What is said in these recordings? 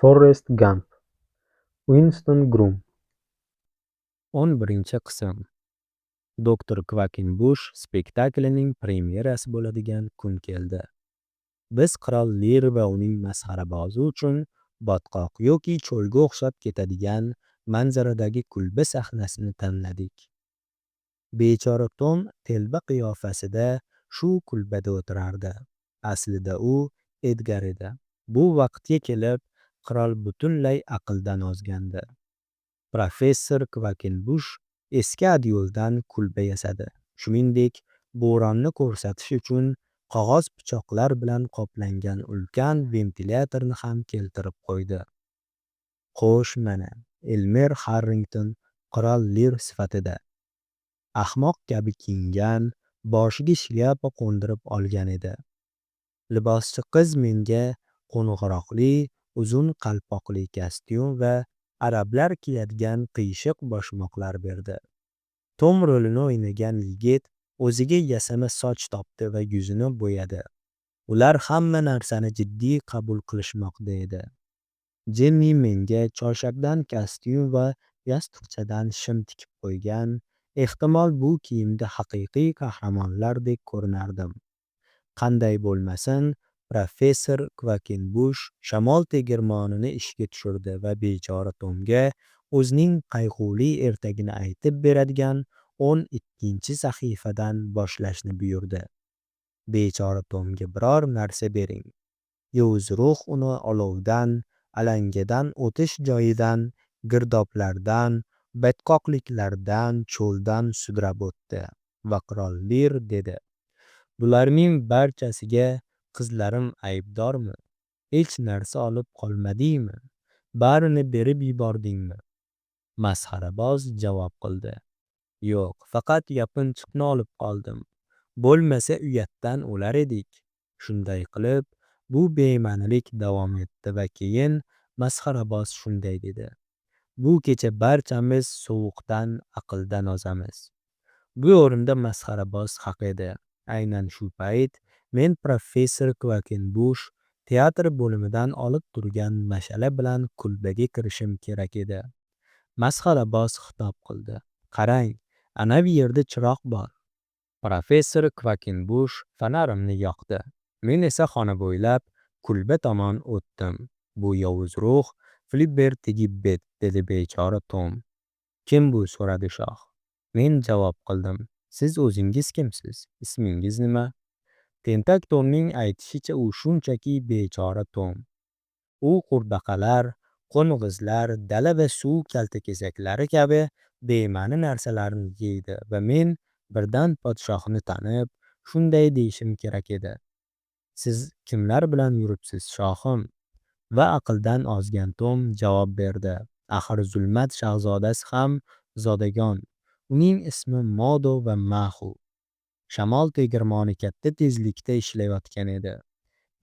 Forrest Gamp. Uinston Grum. 11-qism. Doktor Kvakenbush spektaklining premyerasi bo'ladigan kun keldi. Biz qirol Lir va uning masxarabozi uchun botqoq yoki cho'lga o'xshab ketadigan manzaradagi kulba sahnasini tanladik. Bechora Tom telba qiyofasida shu kulbada o'tirardi. Aslida u Edgar edi. Bu vaqtga kelib qirol butunlay aqldan ozgandi. Professor Kvakenbush eski adyoldan kulba yasadi. Shuningdek, bo'ronni ko'rsatish uchun qog'oz pichoqlar bilan qoplangan ulkan ventilyatorni ham keltirib qo'ydi. Xo'sh, mana, Elmer Harrington qirol Lir sifatida. Ahmoq kabi kiyingan, boshiga shlyapa qo'ndirib olgan edi. Liboschi qiz menga qo'ng'iroqli, uzun qalpoqli kostyum va arablar kiyadigan qiyshiq boshmoqlar berdi. Tom rolini o'ynagan yigit o'ziga yasama soch topdi va yuzini bo'yadi. Ular hamma narsani jiddiy qabul qilishmoqda edi. Jimmi menga choyshabdan kostyum va yostiqchadan shim tikib qo'ygan, ehtimol bu kiyimda haqiqiy qahramonlardek ko'rinardim. Qanday bo'lmasin, professor Kvakenbush shamol tegirmonini ishga tushirdi va bechora Tomga o'zining qayg'uli ertagini aytib beradigan 12-sahifadan boshlashni buyurdi. Bechora Tomga biror narsa bering. Yovuz ruh uni olovdan, alangadan o'tish joyidan, girdoblardan, botqoqliklardan, cho'ldan sudrab o'tdi va qirol Lir dedi: "Bularning barchasiga qizlarim aybdormi? Hech narsa olib qolmadingmi? Barini berib yubordingmi?" Masxaraboz javob qildi: "Yo'q, faqat yopinchiqni olib qoldim. Bo'lmasa uyatdan o'lar edik." Shunday qilib, bu bema'nilik davom etdi va keyin masxaraboz shunday dedi: "Bu kecha barchamiz sovuqdan aqldan ozamiz." Bu o'rinda masxaraboz haq edi. Aynan shu payt men professor Kvakenbush teatr bo'limidan olib turgan mashala bilan kulbaga kirishim kerak edi. Masxaraboz xitob qildi: "Qarang, anavi yerda chiroq bor." Professor Kvakenbush fonarimni yoqdi. Men esa xona bo'ylab kulba tomon o'tdim. "Bu yovuz ruh Flibbertigibbet", dedi bechora Tom. "Kim bu?" so'radi shoh. Men javob qildim: "Siz o'zingiz kimsiz? Ismingiz nima?" Tentak Tomning aytishicha, u shunchaki bechora Tom. U qurbaqalar, qo'ng'izlar, dala va suv kaltakesaklari kabi bema'ni narsalarni yeydi va men birdan podshohni tanib, shunday deyishim kerak edi: "Siz kimlar bilan yuribsiz, shohim?" Va aqldan ozgan Tom javob berdi: "Axir zulmat shahzodasi ham zodagon. Uning ismi Modo va Maxu." Shamol tegirmoni katta tezlikda ishlayotgan edi.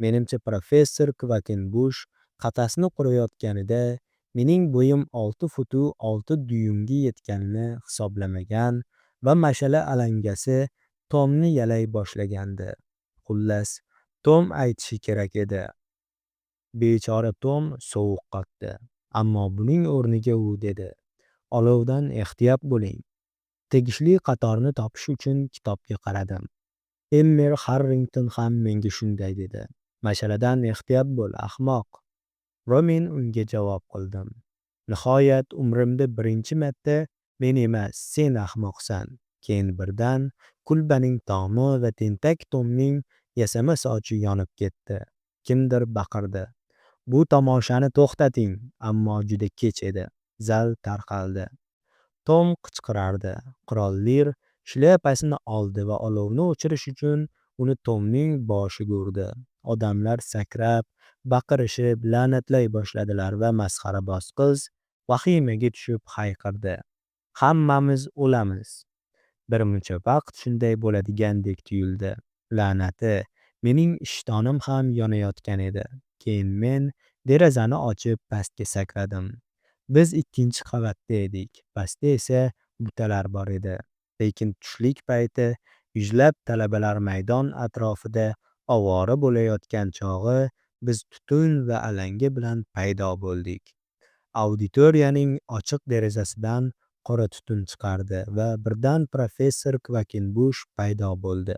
Menimcha, professor Kvakenbush qafasni qurayotganida mening bo'yim 6 futu 6 dyuymga yetganini hisoblamagan va mashala alangasi Tomni yalay boshlagandi. Xullas, Tom aytishi kerak edi. Bechora Tom sovuq qotdi. Ammo buning o'rniga u dedi: "Olovdan ehtiyot bo'ling." Tegishli qatorni topish uchun kitobga qaradim. Elmer Harrington ham menga shunday dedi: "Mashaladan ehtiyot bo'l, ahmoq." Va men unga javob qildim: "Nihoyat umrimda birinchi marta men emas, sen ahmoqsan." Keyin birdan kulbaning tomi va tentak Tomning yasama sochi yonib ketdi. Kimdir baqirdi: "Bu tomoshani to'xtating!" Ammo juda kech edi. Zal tarqaldi. Tom qichqirardi. Qirol Lir shlyapasini oldi va olovni o'chirish uchun uni Tomning boshiga urdi. Odamlar sakrab, baqirishib, la'natlay boshladilar va masxaraboz qiz vahimaga tushib hayqirdi: "Hammamiz o'lamiz!" Birmuncha vaqt shunday bo'ladigandek tuyuldi. La'nati, mening ishtonim ham yonayotgan edi. Keyin men derazani ochib pastga sakradim. Biz ikkinchi qavatda edik, pastda esa butalar bor edi. Lekin tushlik payti yuzlab talabalar maydon atrofida ovora bo'layotgan chog'i Biz tutun va alanga bilan paydo bo'ldik. Auditoriyaning ochiq derazasidan qora tutun chiqardi va birdan professor Kvakenbush paydo bo'ldi.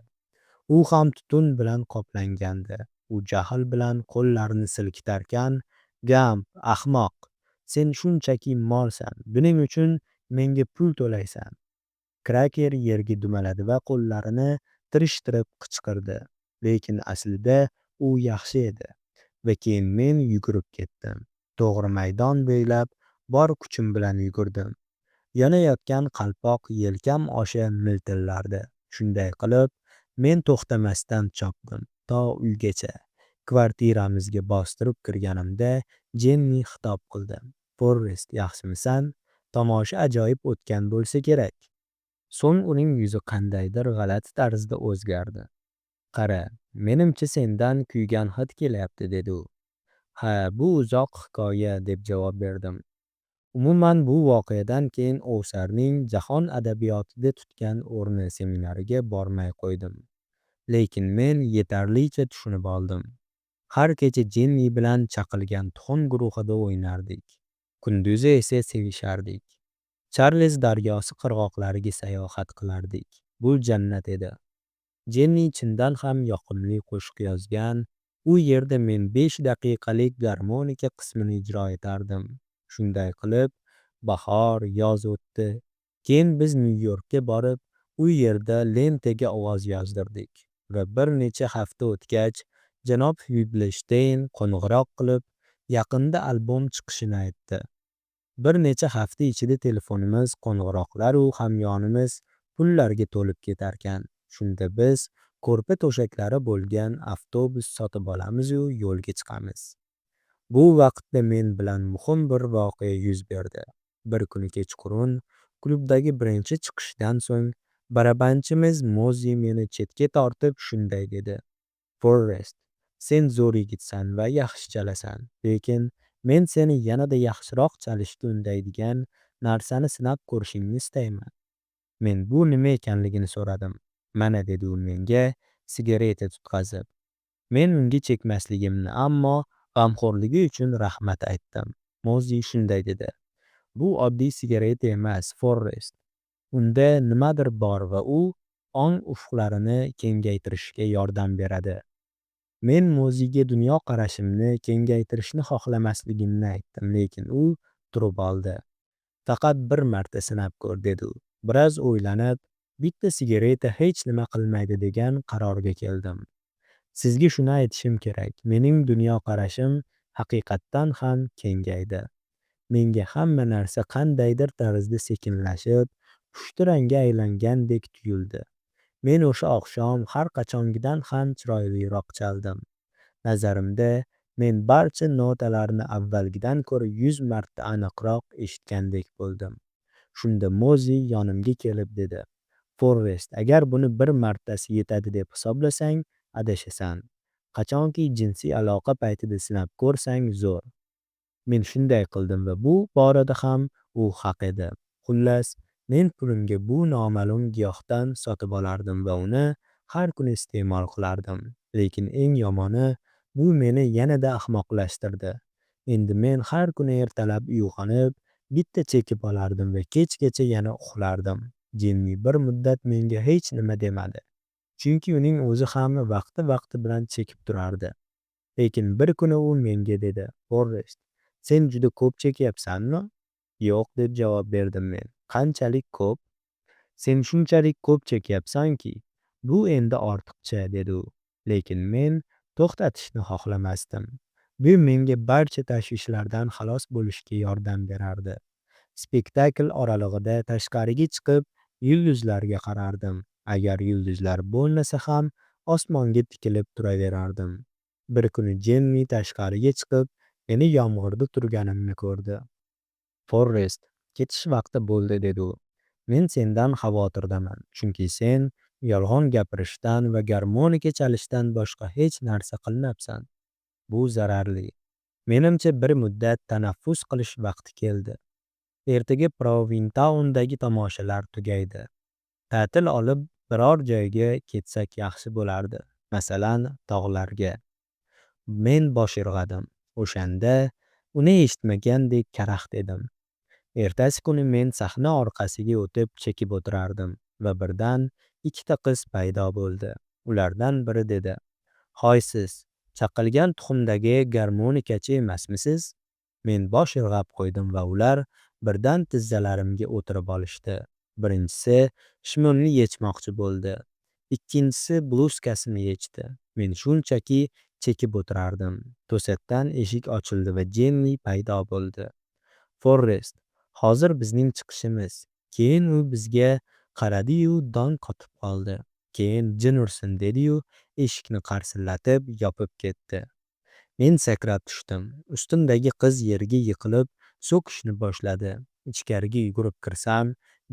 U ham tutun bilan qoplangandi. U jahl bilan qo'llarini silkitarkan, "Gamp, ahmoq, sen shunchaki molsan, buning uchun menga pul to'laysan." Kraker yerga dumaladi va qo'llarini tirishtirib qichqirdi. Lekin aslida u yaxshi edi. Va keyin men yugurib ketdim. To'g'ri maydon bo'ylab bor kuchim bilan yugurdim. Yonayotgan qalpoq yelkam osha miltillardi. Shunday qilib, men to'xtamasdan chopdim, to uygacha. Kvartiramizga bostirib kirganimda Jenni xitob qildi: "Forrest, yaxshimisan? Tomosha ajoyib o'tgan bo'lsa kerak." So'ng uning yuzi qandaydir g'alati tarzda o'zgardi. "Qara, menimcha sendan kuygan hid kelyapti", dedi u. "Ha, bu uzoq hikoya", deb javob berdim. Umuman, bu voqeadan keyin Ovsarning jahon adabiyotida tutgan o'rni seminariga bormay qo'ydim. Lekin men yetarlicha tushunib oldim. Har kecha Jenni bilan Chaqilgan tuxum guruhida o'ynardik. Kunduzi esa sevishardik. Charlz daryosi qirg'oqlariga sayohat qilardik. Bu jannat edi. Jenni chindan ham yoqimli qo'shiq yozgan, u yerda men 5 daqiqalik garmonika qismini ijro etardim. Shunday qilib, bahor, yoz o'tdi. Keyin biz Nyu-Yorkka borib, u yerda lentaga ovoz yozdirdik va bir necha hafta o'tgach, janob Hublshteyn qo'ng'iroq qilib, yaqinda albom chiqishini aytdi. Bir necha hafta ichida telefonimiz qo'ng'iroqlar-u hamyonimiz pullarga to'lib ketarkan. Shunda biz ko'rpa-to'shaklari bo'lgan avtobus sotib olamiz-u yo'lga chiqamiz. Bu vaqtda men bilan muhim bir voqea yuz berdi. Bir kuni kechqurun klubdagi birinchi chiqishdan so'ng barabanchimiz Mozi meni chetga tortib shunday dedi: "Forrest, sen zo'r yigitsan va yaxshi chalasan, lekin men seni yanada yaxshiroq chalishga undaydigan narsani sinab ko'rishingni istayman." Men bu nima ekanligini so'radim. "Mana", dedi u menga sigareta tutqazib. Men unga chekmasligimni, ammo g'amxo'rligi uchun rahmat aytdim. Mozi shunday dedi: "Bu oddiy sigareta emas, Forrest. Unda nimadir bor va u ong ufqlarini kengaytirishga yordam beradi." Men Moziga dunyoqarashimni kengaytirishni xohlamasligimni aytdim, lekin u turib oldi. "Faqat bir marta sinab ko'r", dedi u. Biroz o'ylanib, bitta sigareta hech nima qilmaydi degan qarorga keldim. Sizga shuni aytishim kerak, mening dunyoqarashim haqiqatdan ham kengaydi. Menga hamma narsa qandaydir tarzda sekinlashib, pushti rangga aylangandek tuyuldi. Men o'sha oqshom har qachongidan ham chiroyliroq chaldim. Nazarimda, men barcha notalarni avvalgidan ko'ra 100 marta aniqroq eshitgandek bo'ldim. Shunda Mozi yonimga kelib dedi: "Forrest, agar buni bir martasi yetadi deb hisoblasang, adashasan. Qachonki jinsiy aloqa paytida sinab ko'rsang zo'r." Men shunday qildim va bu borada ham u haq edi. Xullas, men pulimga bu noma'lum giyohdan sotib olardim va uni har kuni iste'mol qilardim. Lekin eng yomoni, bu meni yanada ahmoqlashtirdi. Endi men har kuni ertalab uyg'onib, bitta chekib olardim va kechgacha yana uxlardim. Jenni bir muddat menga hech nima demadi. Chunki uning o'zi ham vaqti-vaqti bilan chekib turardi. Lekin bir kuni u menga dedi: "Forrest, sen juda ko'p chekyapsanmi?" "Yo'q", deb javob berdim men. "Qanchalik ko'p?" "Sen shunchalik ko'p chekyapsanki, bu endi ortiqcha", dedi u. Lekin men to'xtatishni xohlamasdim. Bu menga barcha tashvishlardan xalos bo'lishga yordam berardi. Spektakl oralig'ida tashqariga chiqib, yulduzlarga qarardim. Agar yulduzlar bo'lmasa ham osmonga tikilib turaverardim. Bir kuni Jenni tashqariga chiqib, meni yomg'irda turganimni ko'rdi. "Forrest, ketish vaqti bo'ldi", dedi u. "Men sendan xavotirdaman, chunki sen yolg'on gapirishdan va garmonika chalishdan boshqa hech narsa qilmabsan. Bu zararli. Menimcha, bir muddat tanaffus qilish vaqti keldi. Ertaga Provintaundagi tomoshalar tugaydi. Ta'til olib biror joyga ketsak yaxshi bo'lardi, masalan, tog'larga." Men bosh irg'adim. O'shanda uni eshitmagandek karaxt edim. Ertasi kuni men sahna orqasiga o'tib chekib o'tirardim va birdan ikkita qiz paydo bo'ldi. Ulardan biri dedi: "Hoy siz, chaqilgan tuxumdagi garmonikachi emasmisiz?" Men bosh irg'ab qo'ydim va ular birdan tizzalarimga o'tirib olishdi. Birinchisi shimimni yechmoqchi bo'ldi. Ikkinchisi bluzkasini yechdi. Men shunchaki chekib o'tirardim. To'satdan eshik ochildi va Jenni paydo bo'ldi. "Forrest, hozir bizning chiqishimiz." Keyin u bizga qaradi-yu, dong qotib qoldi. Keyin "Jin ursin", dedi-yu, eshikni qarsillatib yopib ketdi. Men sakrab tushdim. Ustimdagi qiz yerga yiqilib so'kishni boshladi. Ichkariga yugurib kirsam,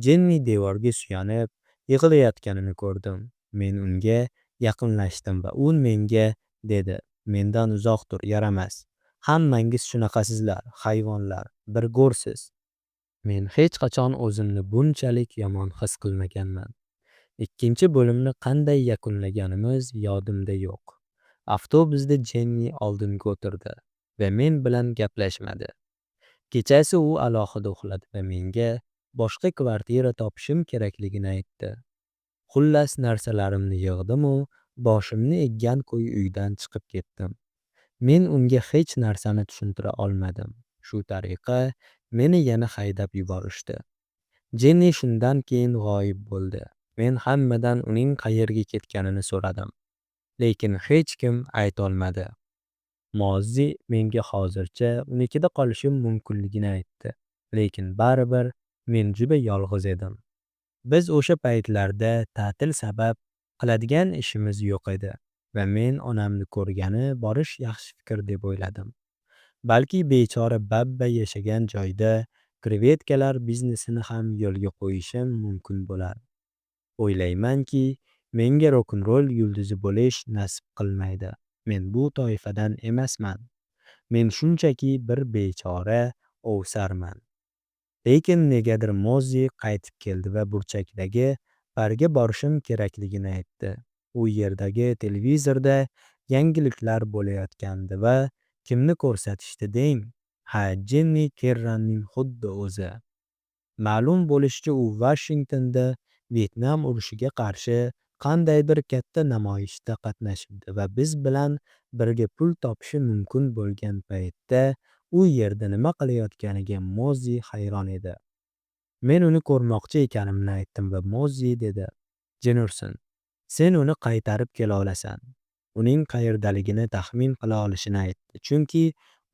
Jenni devorga suyanib yig'layotganini ko'rdim. Men unga yaqinlashdim va u menga dedi: "Mendan uzoq tur, yaramas. Hammangiz shunaqasizlar, hayvonlar, bir go'rsiz." Men hech qachon o'zimni bunchalik yomon his qilmaganman. Ikkinchi bo'limni qanday yakunlaganimiz yodimda yo'q. Avtobusda Jenni oldinga o'tirdi va men bilan gaplashmadi. Kechasi u alohida uxladi va menga boshqa kvartira topishim kerakligini aytdi. Xullas, narsalarimni yig'dim-u, boshimni eggan ko'yi uydan chiqib ketdim. Men unga hech narsani tushuntira olmadim. Shu tariqa meni yana haydab yuborishdi. Jenni shundan keyin g'oyib bo'ldi. Men hammadan uning qayerga ketganini so'radim. Lekin hech kim aytolmadi. Mozzi menga hozircha unikida qolishim mumkinligini aytdi. Lekin baribir men juda yolg'iz edim. Biz o'sha paytlarda ta'til sabab qiladigan ishimiz yo'q edi va men onamni ko'rgani borish yaxshi fikr deb o'yladim. Balki bechora Babba yashagan joyda krevetkalar biznesini ham yo'lga qo'yishim mumkin bo'lar. O'ylaymanki, menga rok-n-roll yulduzi bo'lish nasib qilmaydi. Men bu toifadan emasman. Men shunchaki bir bechora ovsarman. Lekin negadir Mozzi qaytib keldi va burchakdagi barga borishim kerakligini aytdi. U yerdagi televizorda yangiliklar bo'layotgandi va kimni ko'rsatishdi deng? Ha, Jenni Kerranning xuddi o'zi. Ma'lum bo'lishicha, u Vashingtonda Vyetnam urushiga qarshi qandaydir katta namoyishda qatnashibdi va biz bilan birga pul topishi mumkin bo'lgan paytda u yerda nima qilayotganiga Mozzi hayron edi. Men uni ko'rmoqchi ekanimni aytdim va Mozzi dedi: "Jin ursin, sen uni qaytarib kela olasan." Uning qayerdaligini taxmin qila olishini aytdi, chunki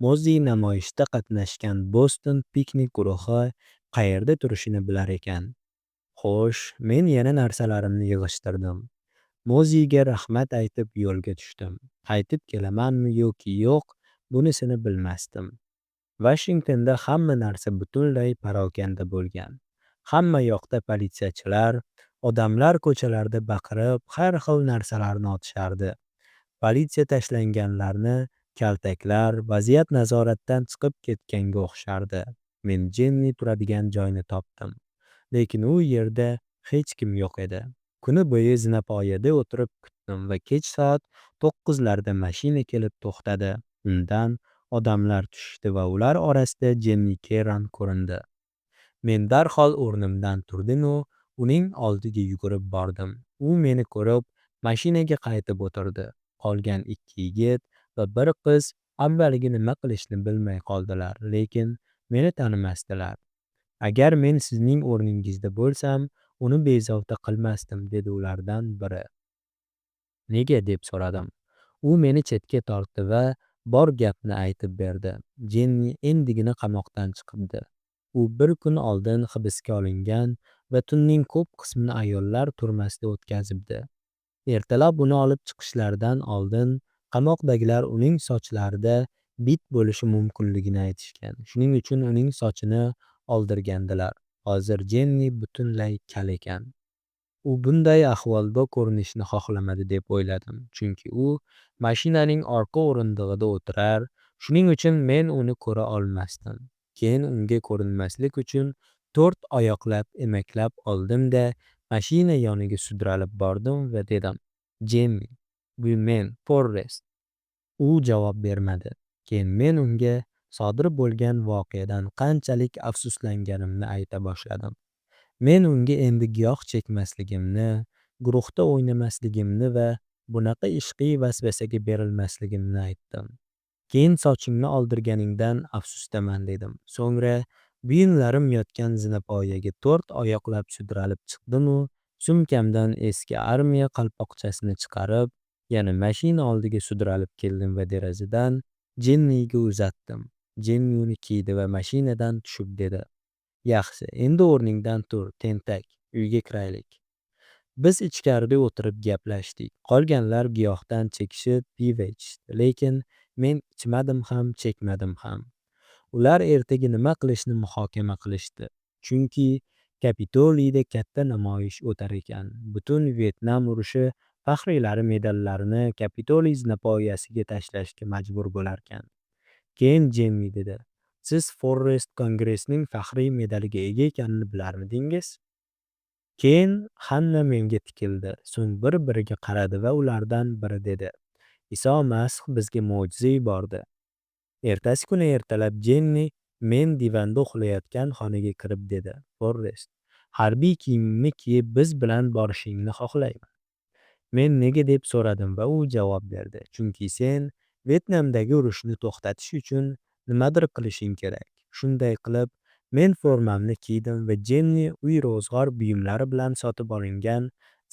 Mozzi namoyishda qatnashgan Boston Piknik guruhi qayerda turishini bilar ekan. Xo'sh, men yana narsalarimni yig'ishtirdim. Mozziga rahmat aytib yo'lga tushdim. Qaytib kelamanmi yoki yo'q, bunisini bilmasdim. Vashingtonda hamma narsa butunlay parokanda bo'lgan. Hamma yoqda politsiyachilar, odamlar ko'chalarda baqirib, har xil narsalarni otishardi. Politsiya tashlanganlarni kaltaklar, vaziyat nazoratdan chiqib ketganga o'xshardi. Men Jenni turadigan joyni topdim. Lekin u yerda hech kim yo'q edi. Kuni bo'yi zinapoyada o'tirib kutdim va kech soat 9larda mashina kelib to'xtadi. Undan odamlar tushishdi va ular orasida Jenni Kerran ko'rindi. Men darhol o'rnimdan turdim-u, uning oldiga yugurib bordim. U meni ko'rib, mashinaga qaytib o'tirdi. Qolgan ikki yigit va bir qiz avvaliga nima qilishni bilmay qoldilar, lekin meni tanimasdilar. "Agar men sizning o'rningizda bo'lsam, uni bezovta qilmasdim", dedi ulardan biri. "Nega?" deb so'radim. U meni chetga tortdi va bor gapni aytib berdi. Jenni endigina qamoqdan chiqibdi. U bir kun oldin hibsga olingan va tunning ko'p qismini ayollar turmasida o'tkazibdi. Ertalab uni olib chiqishlaridan oldin qamoqdagilar uning sochlarida bit bo'lishi mumkinligini aytishgan. Shuning uchun uning sochini oldirgandilar. Hozir Jenni butunlay kal ekan. U bunday ahvolda ko'rinishni xohlamadi deb o'yladim, chunki u mashinaning orqa o'rindig'ida o'tirar, shuning uchun men uni ko'ra olmasdim. Keyin unga ko'rinmaslik uchun to'rt oyoqlab emaklab oldim-da, mashina yoniga sudralib bordim va dedim: "Jenni, bu men, Forrest." U javob bermadi. Keyin men unga sodir bo'lgan voqeadan qanchalik afsuslanganimni ayta boshladim. Men unga endi giyoh chekmasligimni, guruhda o'ynamasligimni va bunaqa ishqiy vasvasaga berilmasligimni aytdim. Keyin sochingni oldirganingdan afsusdaman dedim. So'ngra buyumlarim yotgan zinapoyaga to'rt oyoqlab sudralib chiqdim-u, sumkamdan eski armiya qalpoqchasini chiqarib, yana mashina oldiga sudralib keldim va derazadan Jenniga uzatdim. Jenni uni kiydi va mashinadan tushib dedi: "Yaxshi, endi o'rningdan tur, tentak, uyga kiraylik." Biz ichkarida o'tirib gaplashdik. Qolganlar giyohdan chekishib, pivo ichishdi, lekin men ichmadim ham, chekmadim ham. Ular ertaga nima qilishni muhokama qilishdi. Chunki Kapitoliyda katta namoyish o'tar ekan. Butun Vyetnam urushi faxriylari medallarini Kapitoliy zinapoyasiga tashlashga majbur bo'larkan. Keyin Jenni dedi: "Siz Forrest Kongressning faxriy medaliga ega ekanini bilarmidingiz?" Keyin hamma menga tikildi, so'ng bir-biriga qaradi va ulardan biri dedi: "Iso Masih bizga mo'jiza yubordi." Ertasi kuni ertalab Jenni men divanda uxlayotgan xonaga kirib dedi: "Forrest, harbiy kiyimingni kiyib biz bilan borishingni xohlayman." Men nega deb so'radim va u javob berdi: "Chunki sen Vyetnamdagi urushni to'xtatish uchun nimadir qilishing kerak." Shunday qilib, men formamni kiydim va Jenni uy-ro'zg'or buyumlari bilan sotib olingan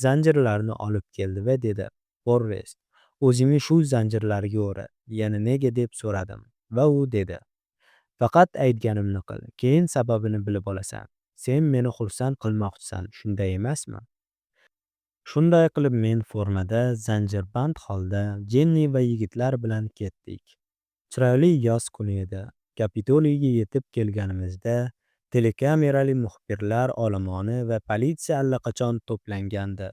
zanjirlarni olib keldi va dedi: "Forrest, o'zingni shu zanjirlarga o'ra." Yana nega deb so'radim va u dedi: "Faqat aytganimni qil, keyin sababini bilib olasan. Sen meni xursand qilmoqchisan, shunday emasmi?" Shunday qilib men formada, zanjirband holda Jenni va yigitlar bilan ketdik. Chiroyli yoz kuni edi. Kapitoliyga yetib kelganimizda telekamerali muxbirlar olomoni va politsiya allaqachon to'plangandi.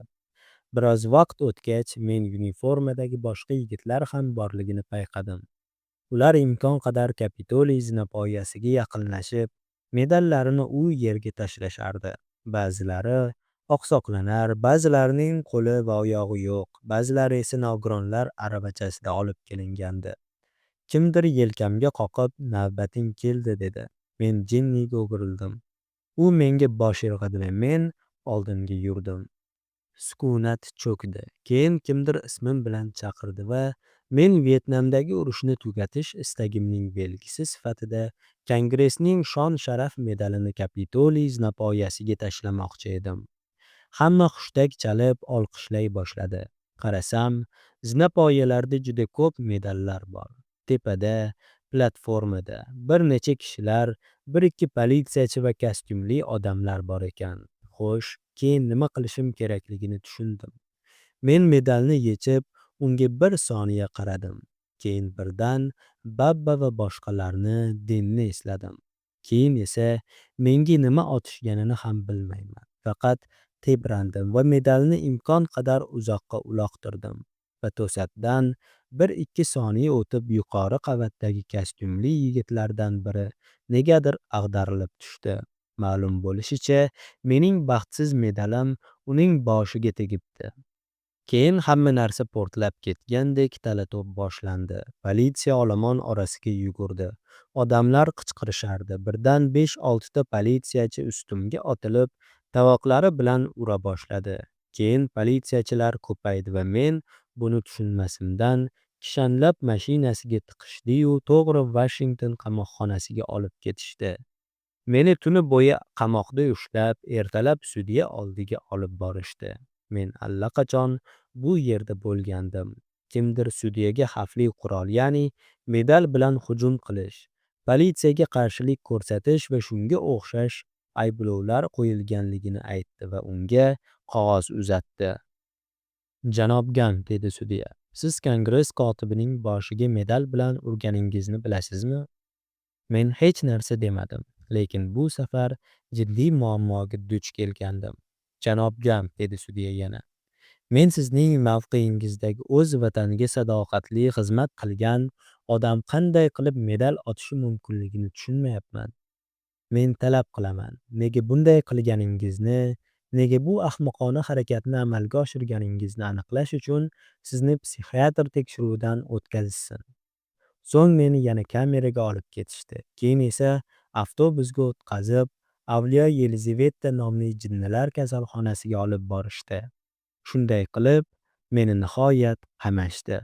Biroz vaqt o'tgach, men uniformadagi boshqa yigitlar ham borligini payqadim. Ular imkon qadar Kapitoliy zinapoyasiga yaqinlashib, medallarini u yerga tashlashardi. Ba'zilari oqsoqlanar, ba'zilarining qo'li va oyog'i yo'q, ba'zilari esa nogironlar aravachasida olib kelingandi. Kimdir yelkamga qoqib, "Navbating keldi", dedi. Men Jenniga o'girildim. U menga bosh irg'adi va men oldinga yurdim. Sukunat cho'kdi. Keyin kimdir ismim bilan chaqirdi va men Vyetnamdagi urushni tugatish istagimning belgisi sifatida Kongressning shon-sharaf medalini Kapitoliy zinapoyasiga tashlamoqchi edim. Hamma hushtak chalib, olqishlay boshladi. Qarasam, zinapoyalarda juda ko'p medallar bor. Tepada, platformada bir necha kishilar, bir-ikki politsiyachi va kostyumli odamlar bor ekan. Xo'sh, keyin nima qilishim kerakligini tushundim. Men medalni yechib, unga bir soniya qaradim. Keyin birdan Babba va boshqalarni, Denni esladim. Keyin esa menga nima otishganini ham bilmayman. Faqat tebrandim va medalni imkon qadar uzoqqa uloqtirdim va to'satdan bir-ikki soniya o'tib yuqori qavatdagi kostyumli yigitlardan biri negadir ag'darilib tushdi. Ma'lum bo'lishicha, mening baxtsiz medalim uning boshiga tegibdi. Keyin hamma narsa portlab ketgandek tala-to'p boshlandi. Politsiya olomon orasiga yugurdi. Odamlar qichqirishardi. Birdan besh-oltita politsiyachi ustimga otilib, tovoqlari bilan ura boshladi. Keyin politsiyachilar ko'paydi va men buni tushunmasimdan kishanlab mashinasiga tiqishdi-yu, to'g'ri Vashington qamoqxonasiga olib ketishdi. Meni tuni bo'yi qamoqda ushlab, ertalab sudya oldiga olib borishdi. Men allaqachon bu yerda bo'lgandim. Kimdir sudyaga xavfli qurol, ya'ni medal bilan hujum qilish, politsiyaga qarshilik ko'rsatish va shunga o'xshash ayblovlar qo'yilganligini aytdi va unga qog'oz uzatdi. "Janob Gamp", dedi sudya, "siz Kongress kotibining boshiga medal bilan urganingizni bilasizmi?" Men hech narsa demadim, lekin bu safar jiddiy muammoga duch kelgandim. "Janob Gamp", dedi sudya yana. "Men sizning mavqeingizdagi o'z vataniga sadoqatli xizmat qilgan odam qanday qilib medal otishi mumkinligini tushunmayapman. Men talab qilaman, nega bunday qilganingizni, Nega bu ahmoqona harakatni amalga oshirganingizni aniqlash uchun sizni psixiatr tekshiruvidan o'tkazishsin. So'ng meni yana kameraga olib ketishdi. Keyin esa avtobusga o'tqazib, Avliyo Yelizaveta nomli jinnilar kasalxonasiga olib borishdi. Shunday qilib, meni nihoyat qamashdi.